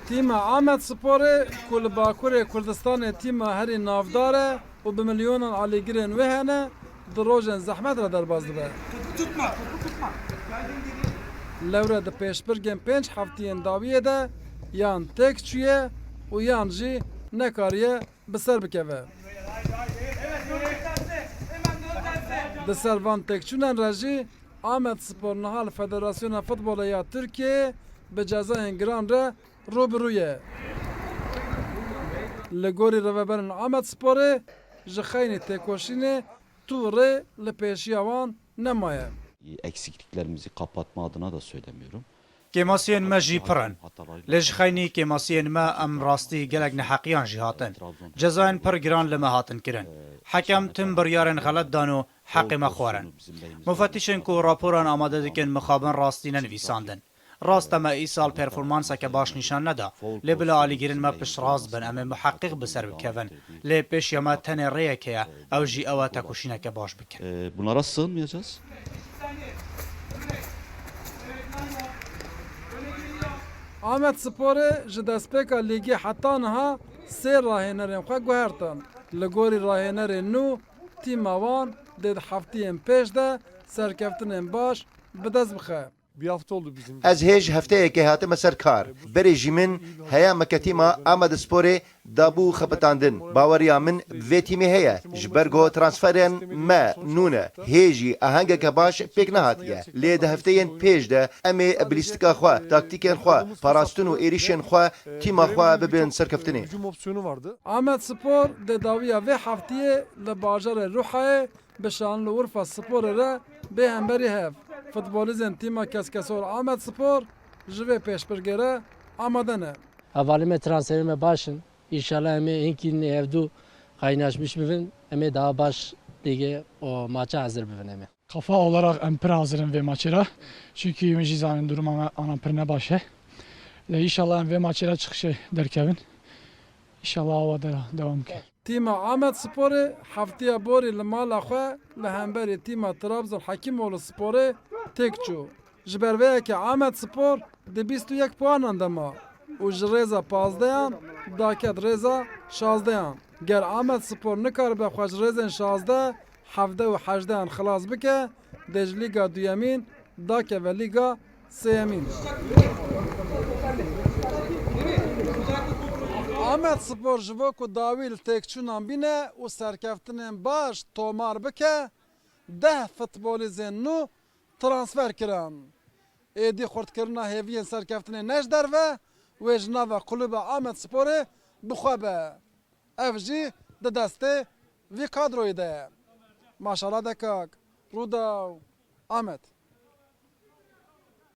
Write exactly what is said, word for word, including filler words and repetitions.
Tîma Amedsporê ku li Bakurê Kurdistanê tîma herî navdar e û bi milyonan alîgirên wê hene, di rojên zehmet re derbas dibe. Lewre di pêşbirgên pênc heftiyên dawiyê de yan têk çûye û yan jî nekariye bi ser bikeve. Di ser van têkçûnan re jî Amedspor niha li Federasyona Futbolê ya Tirkiyeyê bi cezayên giran re rû bi rû ye. Li gorî rêveberên Amedsporê ji xeynî têkoşînê tu rê li pêşiya wan nemaye. Eksikliklerimizi kapatma adına da söylemiyorum. Kêmasiyên me jî pir in. Lê ji xeynî kêmasiyên me em rastî gelek neheqiyan jî hatin. Cezayên pir giran li me hatin kirin. Hekem tim biryarên xelet dan û heqê me xwarin. Mufetîşên ku raporan amade dikin mixabin rastî nenivîsandin. Rast e me îsal performanseke baş nîşan neda, lê bila alîgirên me piştrast bin, em ê muheqîq bi ser bikevin. Lê pêşiya me tenê rêyek heye, ew jî ew e tekoşîneke baş bikin. Ee, bunlara sığınmayacağız. Amedsporê ji destpêka lîgê heta niha sê rahênerên xwe guhertin. Li gorî rahênerên nû, tîma wan dê di heftiyên pêş de serkeftinên baş bi dest bixe. Ez hêj hefteyekê hatime ser kar. Berê jî min heya me ke tîma Amedsporê dabû xebitandin. Baweriya min bi vê tîmê heye. Ji ber ku transferên me nû ne. Hê jî ahengeke baş pêk nehatiye. Lê di hefteyên pêş de em ê bi lîstika xwe, taktîkên xwe, parastin û êrîşên xwe tîma xwe bibin serkeftinê. Amedspor dê dawiya vê heftiyê li bajarê Rûhayê bi Şanlıurfa Sporê re bê hemberî hev. Futbolîzên tîma Keskesor Amedspor ji vê pêşbirgê re amade ne. Hevalê me, transferê me baş in. Înşallah em ê hinkî nêhevdû kaynaşmiş bibin. Em ê daha baş lîgê û maça hazir bibin em ê. Kafa olarak em pir hazir in vê maçê re. Çünkü min jî zanin duruma me ana pir ne baş e. Lê înşallah em vê maçê re çi xişê derkevin. Înşallah awa de devam ke. Tîma Amedsporê heftiya borî li mala xwe li hemberî tîma Trabzon Hekîmoğlu Sporê têk çû. Ji ber vê yekê Amedspor di bîst û yek puanan de ma û ji rêza pazdeyan daket rêza şazdeyan. Ger Amedspor nikaribe xwe ji rêzên şazdeh, hevdeh û hejdehan xilas bike, dê ji Lîga Duyemîn dakeve Lîga Sêyemîn. Amedspor ji bo ku dawî li têkçûnan bîne û serkeftinên baş tomar bike, deh futbolîzên nû transfer kirin. Êdî xurtkirina hêviyên serkeftinê ne ji derve, wê ji nava kulûba Amedsporê bi xwe be. Ev jî di destê vî kadroyê de ye. Maşala Dekak, Rûdaw, Amed.